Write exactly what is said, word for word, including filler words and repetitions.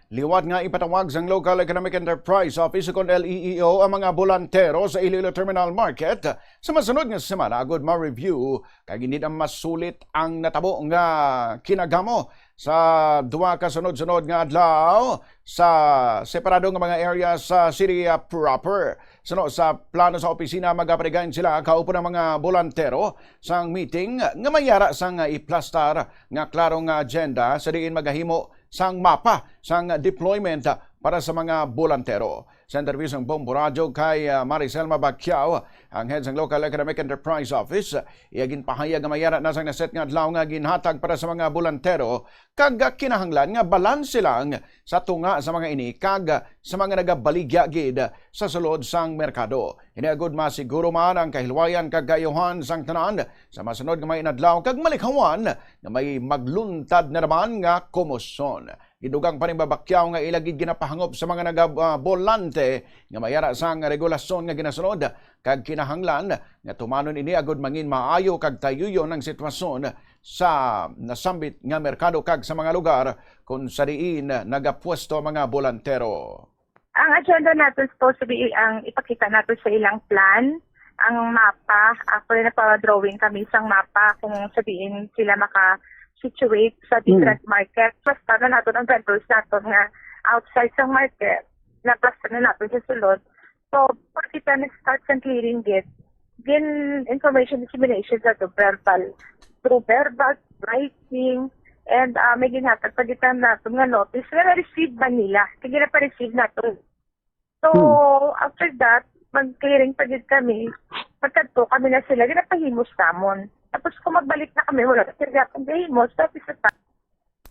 Liwat nga ipatawag sang Local Economic Enterprise Office, kon L E E O, ang mga bolantero sa Iloilo Terminal Market sa masunod nga semana agud ma-review kag hindi na masulit ang natabo nga kinagamo sa duha ka sunod-sunod nga adlaw sa separado nga mga area sa city, ah, proper. Suno sa plano sa opisina, magaparigayon sila kaupo ng mga bolantero sang meeting nga may yara sang iplastar nga klaro nga agenda sa diin magahimo sang mapa sang deployment para sa mga bolantero. Sa interview sang Bombo Radyo kay, ah, Maricel Mabacquiao, ang head sang Local Economic Enterprise Office, iya ginpahayag nga may yara na sang naset nga adlaw nga ginhatag para sa mga bolantero, kag kinahanglan nga balanse lang sa tunga sa mga ini kag sa mga nagabaligya gid sa sulod sang merkado. Ini agud masiguro man ang kahilwayan kag kaayuhan sang tanan sa masunod nga mga inadlaw kag malikhawan nga may magluntad na naman nga komosyon. Gidugang pa ni Mabacquiao nga ila gid ginapahangop sa mga nagabolante nga may yara sang regulasyon nga ginasunod kag kinahanglan nga tumanon ini agud mangin maayo kag tayuyon ang sitwasyon sa nasambit nga merkado kag sa mga lugar kon sa diin nagapwesto ang mga bolantero. Ang agenda naton supposed to be ang ipakita naton sa ilang plan, ang mapa. Actually, nagpa-drawing kami sang mapa kung sa diin sila maka-situate sa Hmm. different market. Basta na naton ang vendors naton nga outside sa market, nabasta na naton sa sulod. So, pag kita nag-start sa clearing gate, gin information dissemination sa to verbal, through verbal, writing, and, ah, may ginhatag pa kita naton nga notice nga na-receive ba nila. Kaya na-receive naton. So, Hmm. after that, mag-clearing pa gid kami. Pagkadto kami na sila, ginapahimos namon. Tapos kung magbalik na kami, wala na sila pagkahimos. Tapos sa